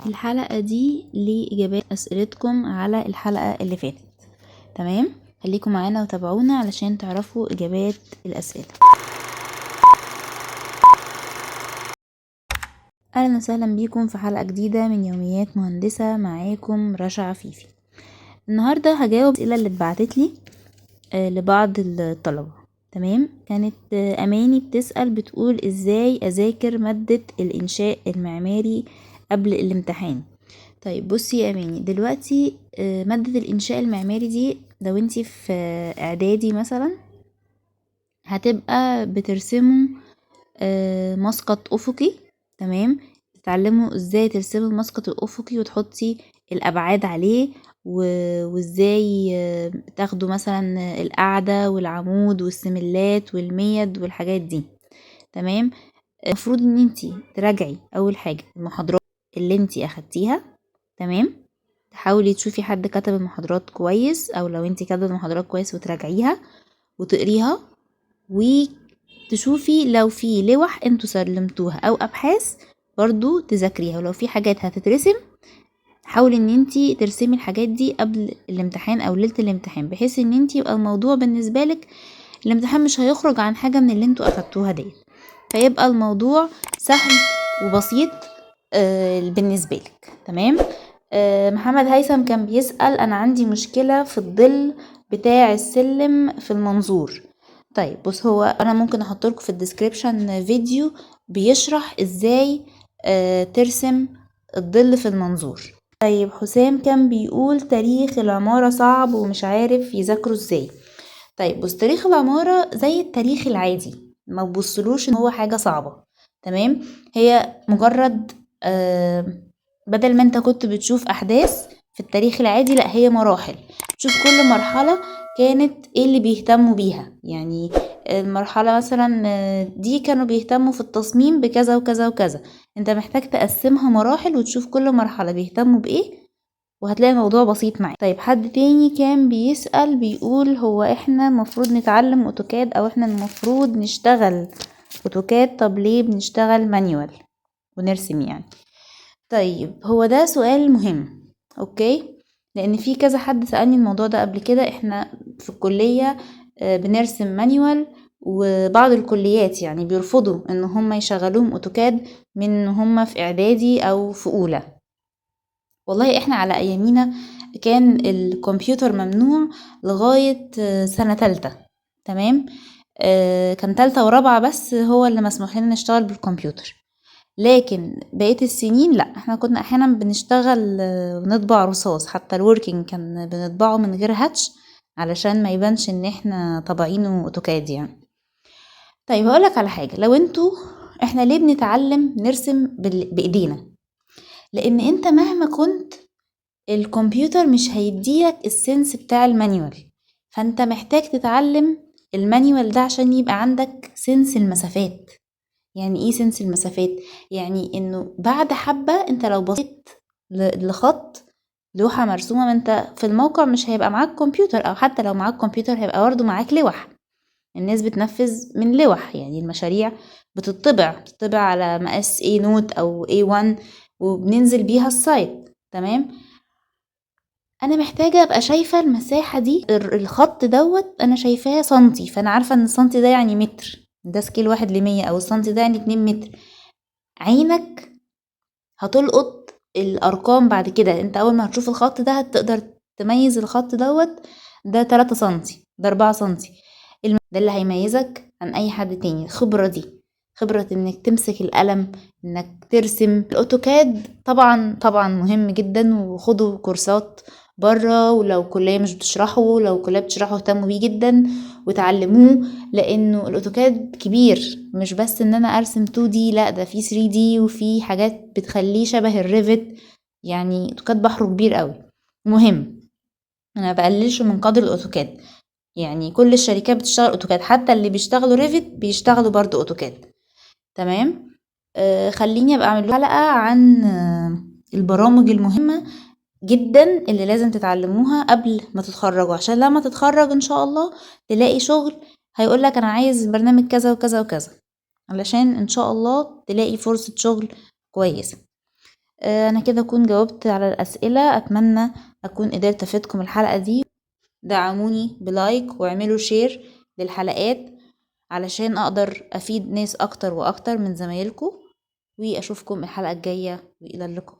الحلقة دي لإجابات أسئلتكم على الحلقة اللي فاتت. تمام، خليكم معانا وتابعونا علشان تعرفوا إجابات الأسئلة. أهلا وسهلا بيكم في حلقة جديدة من يوميات مهندسة، معاكم رشا عفيفي. النهاردة هجاوب الأسئلة اللي اتبعتت لي لبعض الطلبة. تمام، كانت أماني بتسأل بتقول إزاي أذاكر مادة الإنشاء المعماري قبل الامتحان. طيب بصي يا أماني، دلوقتي مادة الإنشاء المعماري دي لو انتي في إعدادي مثلا هتبقى بترسموا مسقط أفقي. تمام، تتعلموا ازاي ترسموا المسقط الأفقي وتحطي الأبعاد عليه، وازاي تاخدوا مثلا القاعدة والعمود والسملات والميد والحاجات دي. تمام، المفروض ان انتي تراجعي اول حاجة المحاضرات اللي انتي اخدتيها. تمام، تحاولي تشوفي حد كتب المحاضرات كويس، او لو انتي كاتبه المحاضرات كويس وتراجعيها وتقريها، وتشوفي لو في لوح انتوا سلمتوها او ابحاث برضو تذاكريها، ولو في حاجات هتترسم حاولي ان انتي ترسمي الحاجات دي قبل الامتحان او ليلة الامتحان، بحيث ان انتي يبقى الموضوع بالنسبة لك الامتحان مش هيخرج عن حاجة من اللي انتوا اخدتوها ديت، فيبقى الموضوع سهل وبسيط بالنسبة لك. تمام. محمد هيثم كان بيسأل انا عندي مشكلة في الظل بتاع السلم في المنظور. طيب بص، هو انا ممكن احط لكم في ال description فيديو بيشرح ازاي ترسم الظل في المنظور. طيب حسام كان بيقول تاريخ العمارة صعب ومش عارف يذاكره ازاي. طيب بص، تاريخ العمارة زي التاريخ العادي، ما تبصلوش ان هو حاجة صعبة. تمام، هي مجرد بدل ما انت كنت بتشوف احداث في التاريخ العادي، لا هي مراحل، تشوف كل مرحلة كانت ايه اللي بيهتموا بيها. يعني المرحلة مثلا دي كانوا بيهتموا في التصميم بكذا وكذا وكذا، انت محتاج تقسمها مراحل وتشوف كل مرحلة بيهتموا بايه، وهتلاقي الموضوع بسيط معاك. طيب حد تاني كان بيسأل بيقول هو احنا المفروض نتعلم AutoCAD او احنا المفروض نشتغل AutoCAD، طب ليه بنشتغل manual ونرسم يعني؟ طيب هو ده سؤال مهم، okay، لان في كذا حد سألني الموضوع ده قبل كده. احنا في الكلية بنرسم manual، وبعض الكليات يعني بيرفضوا ان هم يشغلوهم AutoCAD من هم في اعدادي او في اولى. والله احنا على ايامينا كان الكمبيوتر ممنوع لغاية سنة تالتة. تمام، كان تالتة ورابعة بس هو اللي مسموح لنا نشتغل بالكمبيوتر، لكن بقية السنين لا، احنا كنا احيانا بنشتغل ونطبع رصاص، حتى ال working كان بنطبعه من غير hatch علشان ما يبانش ان احنا طابعينه AutoCAD يعني. طيب هقولك على حاجة، لو انتوا احنا ليه بنتعلم نرسم بايدينا؟ لان انت مهما كنت الكمبيوتر مش هيديلك ال sense بتاع ال manual، فانت محتاج تتعلم ال manual ده عشان يبقى عندك sense المسافات. يعني ايه sense المسافات؟ يعني انه بعد حبة انت لو بصيت لخط لوحة مرسومة، ما انت في الموقع مش هيبقى معاك كمبيوتر، او حتى لو معاك كمبيوتر هيبقى برضه معاك لوح. الناس بتنفذ من لوح، يعني المشاريع بتطبع على مقاس A note او A1 وبننزل بيها ال site. تمام، انا محتاجة ابقى شايفة المساحة دي، الخط دوت انا شايفاه سنتي، فانا عارفة ان السنتي ده يعني متر، ده scale 1 ل100، او السنتي ده يعني 2 متر. عينك هتلقط الارقام بعد كده، انت اول ما هتشوف الخط ده هتقدر تميز الخط دوت ده 3 سنتي، ده 4 سنتي. ده اللي هيميزك عن اي حد تاني، الخبرة دي، خبرة انك تمسك القلم، انك ترسم. ال AutoCAD طبعا طبعا مهم جدا، وخدوا كورسات برا، ولو كلية مش بتشرحه، لو كلية بتشرحه اهتموا بيه جدا وتعلموه، لانه ال AutoCAD كبير، مش بس ان انا ارسم 2D، لا ده في 3D وفي حاجات بتخليه شبه ال Revit، يعني AutoCAD بحره كبير قوي. مهم، انا بقللش من قدر ال AutoCAD، يعني كل الشركات بتشتغل AutoCAD، حتى اللي بيشتغلوا Revit بيشتغلوا برضو AutoCAD. تمام، خليني ابقى اعمل حلقة عن البرامج المهمة جدا اللي لازم تتعلموها قبل ما تتخرجوا، عشان لما تتخرج ان شاء الله تلاقي شغل هيقولك انا عايز برنامج كذا وكذا وكذا، علشان ان شاء الله تلاقي فرصة شغل كويسة. انا كده اكون جاوبت على الاسئلة. اتمنى اكون قدرت افيدكم الحلقة دي. دعموني ب like واعملوا share للحلقات علشان اقدر افيد ناس اكتر واكتر من زمايلكم، واشوفكم الحلقة الجاية، والى اللقاء.